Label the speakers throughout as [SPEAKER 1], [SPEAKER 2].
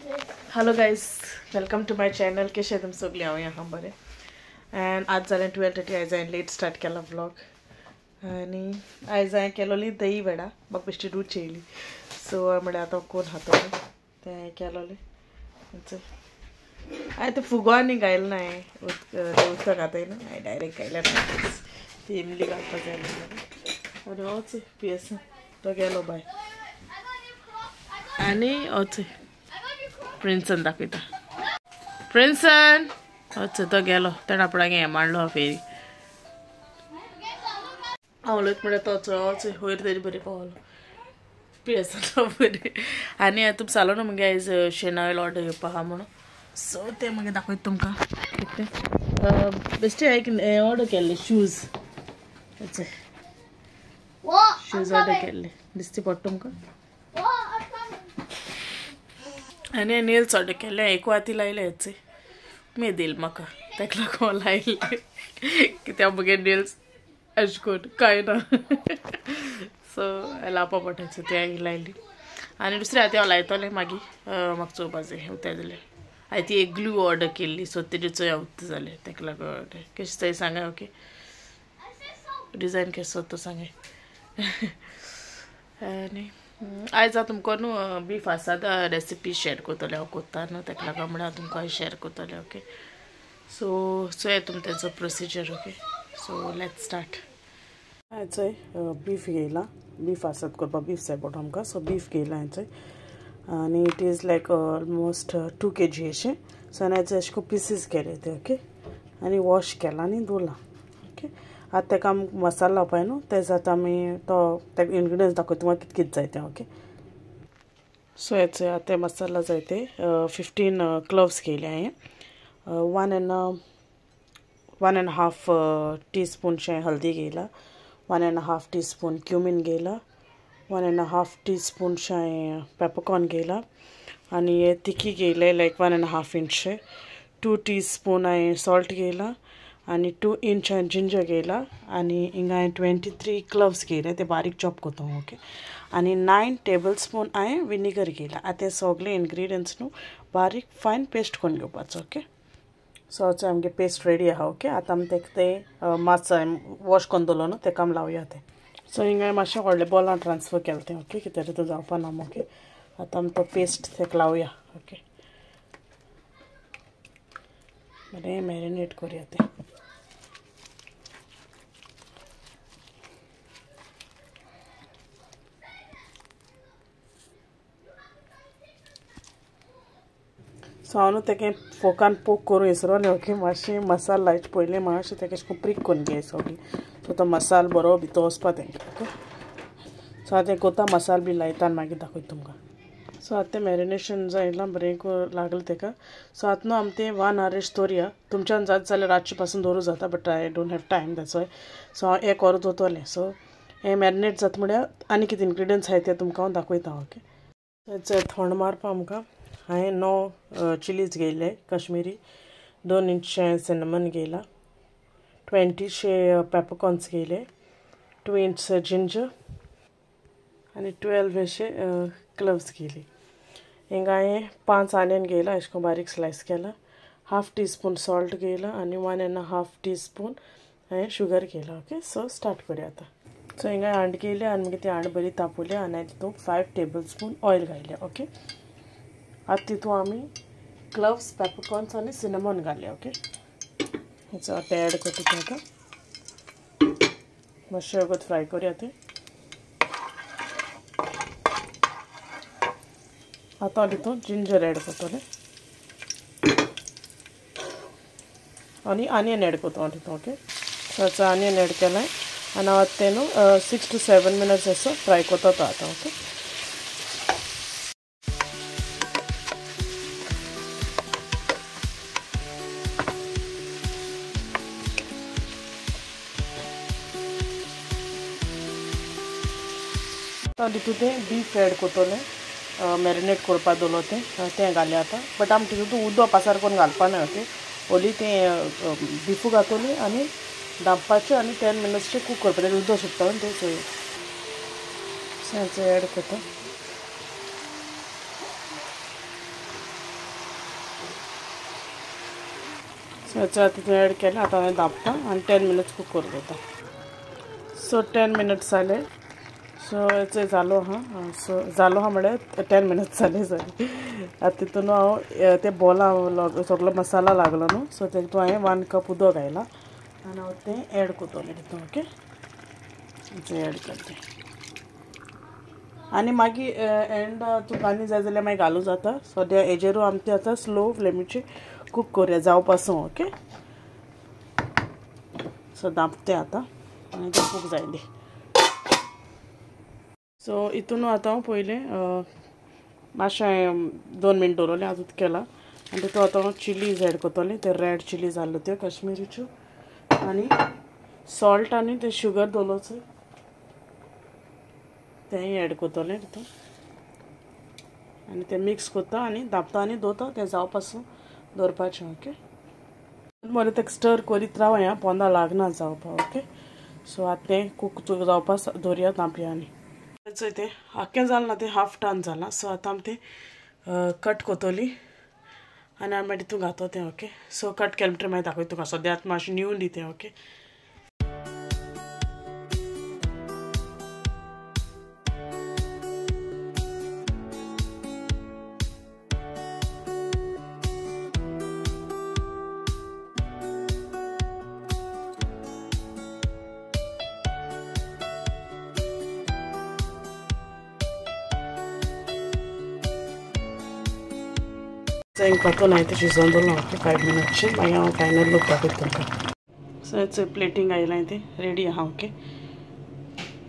[SPEAKER 1] Hello guys, welcome to my channel. कशें तुम सगळीं? हांव आहा बरें. एंड आज जालें 12:30. आयज हांवें लेट स्टार्ट केला व्लॉग आनी आयज हांवें केलोली दही वडा. म्हाका बेश्टी रूच येयली, सो म्हळ्यार आतां कोण खातलो तें हांवें केलोलें. हांवें तें फुगो आनी घायलें ना, हांवें उदक घाताय न्हू, हांवें डायरेक्ट घायलें ना. ती इमली घालपाक जाय आनी वच पियेस तो गेलो बाय. आनी वच प्रिन्सन दाखयता. प्रिन्सन वच तो गेलो, तेणें आपणाक हें मांडलो फेरी. हांव उलयत म्हळ्यार तो वच वयर तेजे बरें पावलो पियेसन बरें. आनी तुमकां सांगलो न्हू मगे आयज शेनायल ऑर्डर घेवपाक आहा म्हणून, सो तें मागीर दाखयता तुमकां. कितें बेश्टे एक ऑर्डर केल्ले शूज, शूज ऑर्डर केल्ले दिसती पडटा तुमकां. आनी नेल्स ऑर्डर केल्ले, एक वाती लायले हेचे उमेद येयली म्हाका, ताका लागून लायले कित्याक म्हगे नेल्स अशें करून कांय ना, सो लावपा पडटा ते हांवें लायली. आनी दुसरे हाती हांव लायतलें मागीर म्हाका चोवपा जाय उरता जाल्यार. हांवें ती एक ग्लू ऑर्डर केल्ली, सो तेजे चोय उत्ता जालें, ताका लागून कशें चोय सांगाय. ओके, डिजायन केसो तो सांगाय. आनी आयज हांव तुमकां न्हू बीफ आसात रेसिपी शेअर करतलें हांव कोत्ता न्हू, ताका लागून म्हळ्यार हांव तुमकां शेअर करतलें. ओके, सो चोया तुमी तेजो procedure. Okay, so let's start. हांवें चोय बीफ घेयला, बीफ आसात करपाक बीफ जाय पडटा आमकां, सो बीफ घेयला हांवें चोय. आनी it is like almost 2 kg अशें. सो आनी हांवें अशें करून पिसीस केले ते. ओके, आनी वॉश केला आनी दवरला. ओके, आतां ताका आमी मसालो लावपाक न्हू, तेज आतां आमी तो ताका इनग्रिडियंट्स दाखयता तुमकां कितें कितें जाय तें. ओके, सो हेचो आतां मसाला जाय ते 15 क्लव्स घेयले हांवें, 1.5 टीस्पून शें हल्दी घेयला, 1.5 टीस्पून क्युमीन घेयला, 1.5 टीस्पून शें पेपरकॉर्न घेयला, आनी हे तिखी घेयले लायक 1.5 इंच, 2 टीस्पून हांवें सॉल्ट घेयला, आनी 2 इंच हांवें जिंजर घेयला, आनी हिंगा हांवें 23 क्लव्स घेयले ते बारीक चॉप करता. ओके, आनी 9 टेबल स्पून हांवें विनिगर घेयला. आतां ते सगळे इनग्रिडियंट्स न्हू बारीक फायन पेस्ट करून घेवपाचो. ओके, सो आतां आमगे पेस्ट रेडी आहा. ओके, आतां आमी ताका तें मातसो वॉश करून दवरलो न्हू ताका आमी लावया तें. सो हिंगा मातशें व्हडलें बॉलान ट्रान्सफर केलें तें. ओके, कित्याक तें जावपा ना. ओके, आतां आमी तो पेस्ट ताका लावया. ओके, बरें मॅरिनेट करुया तें. सो हांव न्हू तेका फोकान पोक करूं विसरोलें. ओके, मातशें मसाल लायचे पयलीं मातशें तेका अशें करून प्रीक करून घेय सगळें, सो तो मसाल बरो भितर वचपा तेंकां. ओके, सो आतां कोता मसाल बी लायता आनी मागीर दाखयता तुमकां. सो आतां तें मॅरिनेशन जायलां बरें लागलें तेका. सो आतां न्हू आमी तें 1 our अशें दवरया. तुमच्यान जाता जाल्यार रातचे पासून दवरूं जाता, but I don't have time, that's why. So हांव 1 वर दवरतलें. सो हें मॅरिनेट जाता म्हळ्यार आनी कितें इनग्रिडियंट्स आहाय ते तुमकां हांव दाखयता. ओके, थोंड मारपा आमकां हांवें 9 चिलीज घेयले कश्मीरी, 2 इंच सिनमन घेयला, 20 पेपरकॉर्न्स घेयले, 2 इंच जिंजर आनी 12 अशे क्लव्स घेयली. हिंगा हांवें 5 आनियन घेयला अशें करून बारीक स्लायस केला, 1/2 टीस्पून सॉल्ट घेयला आनी 1.5 टीस्पून हांवें शुगर घेयला. ओके, सो स्टार्ट करुया आतां. सो हिंगा हांड घेयले आनी मागीर ती हांड बरी तापयली आनी हांवें तितूंत 5 टेबल स्पून ऑयल घायलें. ओके, आतां तितूंत आमी क्लव्स, पेपरकॉर्न्स आनी सिनमॉन घाले. ओके, हेचो आतां एड करता तें. आतां मातशें वगत फ्राय करुया तें. आतां तितूंत जिंजर एड करतलें आनी आनियन एड करता तितूंत. ओके, सो आतां आनियन एड केलें आनी हांव आतां तें न्हू 6 to 7 minutes असो फ्राय करता तो आतां. ओके, आतां तितूंत तें बीफ एड करतलें, मॅरिनेट करपाक दवरलो तें तें घालें आतां. बट आमी तितूंत उदक पासार करून घालपा ना. ओके, ओली तें बिफू घातली आनी धांपपाचें आनी 10 मिनट्सचें कूक करपाचें, उदक सुट्टा तें चोय. सो एड करता. सो आतां तितून एड केलें. आतां हांवें धांपता आनी 10 मिनट्स कूक करूं दवरता. सो 10 मिनट्स जाले. सो चोय जालो आहा. सो जालो आहा म्हळ्यार 10 मिनट्स जाले. सॉरी आतां तितून हांव ते बॉलां सगलो मसाला लागलो न्हू. सो तेतून हांवें 1 कप उदक घायलां आनी हांव तें एड करतलें तितून. ओके एड करता आनी मागीर एंड तुका आनी जाय जाल्यार मागीर घालूं जाता. सद्या हेजेरू आमी तें आतां स्लो फ्लेमीचेर कूक करुया जावपासून. ओके सो धांपतें आतां आनी तें कूक जायली. सो हितून आतां हांव पयलें मातशें 2 मिनट दवरलें आतां केलां. आनी तितून आतां हांव चिलीज एड करतलें. ते रेड चिलीज घाल्ल्यो त्यो काश्मिरीच्यो आनी सॉल्ट आनी ते शुगर दवरलो तेंय एड करतलें तितून आनी तें मिक्स करता आनी धांपता आनी दवरता तें जावपासून दवरपाचें. ओके मरे तेका स्टर करीत राव ह्या पोंदा लागना जावपाक. ओके सो आतां तें कूक जावपाक दवरया धांपया. आनी चोय तें आख्खें जालें ना, तें हाफ टन जालां. सो आतां आमी तें कट करतली आनी आमी मागीर तितून घातो तें. ओके सो कट केलें म्हणटकीर मागीर दाखयता तुका. सद्या आतां मातशें न्यून दी तें. ओके पातून हांवें तें शिजोवन दवरलां. ओके 5 मिनट्स मागीर हांव फायनल लूक दाखयता तुमकां. सो प्लेटींग आयलां तें रेडी आहा. ओके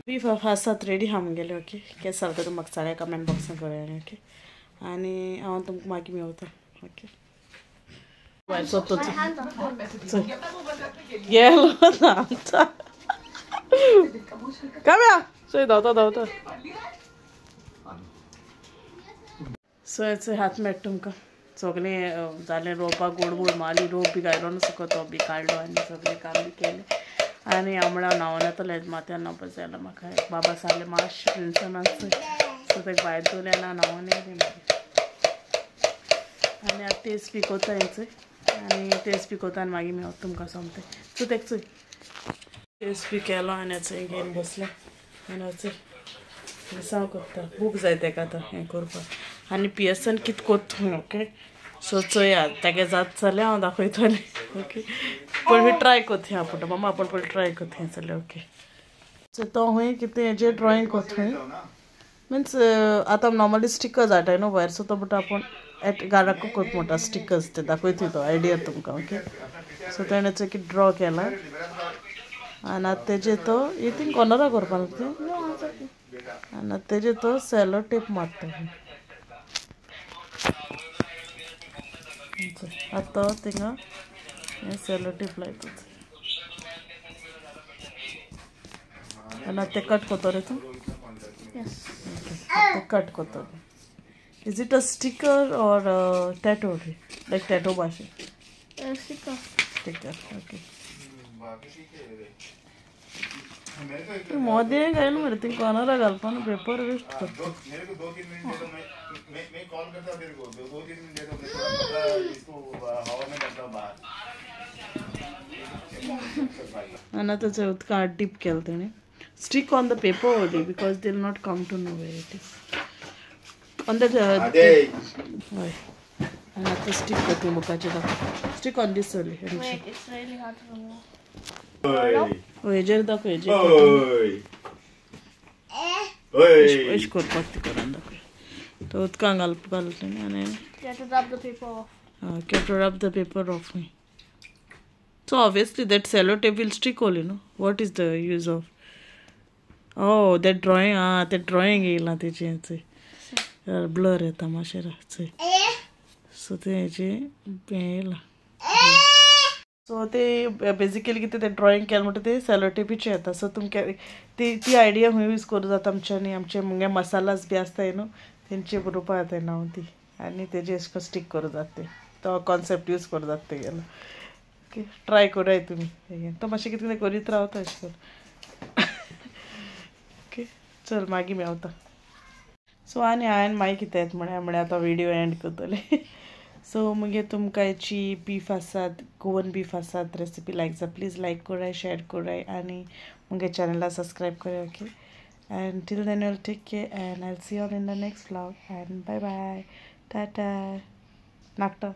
[SPEAKER 1] बीफ आसात रेडी आहा म्हगेलें. ओके केस जाता तुमकां म्हाका सगळ्या कमेंट बॉक्सान कळया. ओके आनी हांव तुमकां मागीर मेवता. ओके गेलो ना आमचा कम्या चोय धांवता धांवता. सो हेचो हात मेळटा तुमकां. सगळें जालें रोवपाक गोड गोड माली रोप बी घायलो न्हू सुको तो बी काडलो आनी सगळें काम बी केलें. आनी हांव म्हळ्यार न्हांवन येतलें माथ्यान न्हांवपाक जाय जाल्यार म्हाका बाबा सांगलें मातशें टेंशन आसता. सो ताका भायर दवरलें आनी हांव न्हांवन येयलें मागीर. आनी आतां तेज बी कोत्ता हेचो आनी तेज बी कोत्ता आनी मागीर मेवता तुमकां सोमतें. सो ताका चोय तेज बी केलो आनी चोय घेवन बसलें आनी चोय मिरसांग कोत्ता बूक जाय ताका आतां हें करपाक. आनी पियर्सन कितें कोत्ता. ओके सो चोया तागे जात जाल्यार हांव दाखयतलें. ओके पयलीं ट्राय कोत्ता हांव पूण मामा आपूण पयलीं ट्राय कोत्ता जाल्यार. ओके सो तो हुंय कितें हेजेर ड्रॉइंग कोत्ता मिन्स आतां नॉर्मली स्टिकर्स हाडटाय न्हू भायर. सो तो म्हणटा आपूण एट घराकू कोत म्हणटा स्टिकर्स ते दाखयता तो आयडिया तुमकां. ओके सो तेणें चोय कितें ड्रॉ केलां आनी आतां तेजेर तो इथिंग कॉर्नरा करपाक तें आनी आतां तेजेर तो सेलो टेप मारता. आतां थिंगा सेलो टेप लायता आनी आतां तें कट करतो रे तूं. कट करतो. Is it a sticker or tattoo like tattoo भाशेन?
[SPEAKER 2] स्टिकर.
[SPEAKER 1] Sticker okay. मोदें घायल मरे ती कॉर्नरा घालपा न्हू पेपर वेस्ट करता.
[SPEAKER 3] मेरे को 2-3 मिनट दे दो, मैं कॉल करता हूं तेरे को. 2-3 मिनट दे दो, मैं थोड़ा इसको हवा में करता हूं बाहर.
[SPEAKER 1] आनी आतां चोय उदकांत डीप केलें तेणें. Stick on the paper only because they will not come to know where it is on the. हय आनी आतां स्टीक करता बुकाचेर दाखय. Stick on this only.
[SPEAKER 2] Wait, it's really hard to remove.
[SPEAKER 1] हेजेर दाखय हेजेर अशें करपाक ती करून दाखय. तो उदकां घालप घालता आनी
[SPEAKER 2] You have to rub the paper off.
[SPEAKER 1] You have to rub the paper off. So obviously that cellotape will stick only, no? What is the use of? Oh, that drawing, that drawing येयलां तेजें चोय blur येता मातशें चोय. So तें हेजें हें येयलां. सो ते बेजिकली कितें तें ड्रॉइंग केलें म्हणटा तें सेलोटेपीचें येता. सो तुमकां ती आयडिया खंय यूज करूं जाता आमच्यांनी. आमचे मुगे मसालास बी आसताय न्हू तेंचे बरोवपा जाताय नांव ती आनी तेजे अशें करून स्टीक करूं जाता तें. तो कॉन्सेप्ट यूज करूं जाता तेगेलो. ओके ट्राय करूया तुमी. तो मातशें कितें कितें करीत रावता अशें करून. ओके चल मागीर मेवता. सो आनी हांवें मागीर कितें येता म्हळ्यार आतां विडियो एंड करतलें. सो मुगे तुमकां हेची बीफ आसात, गोवन बीफ आसात रेसिपी लायक जाल्यार प्लीज लायक कराय, शेअर कराय आनी मुगे चॅनला सबस्क्रायब कराय. Okay, and till then you'll take care and I'll see you all in the next vlog and bye bye, tata, nakta.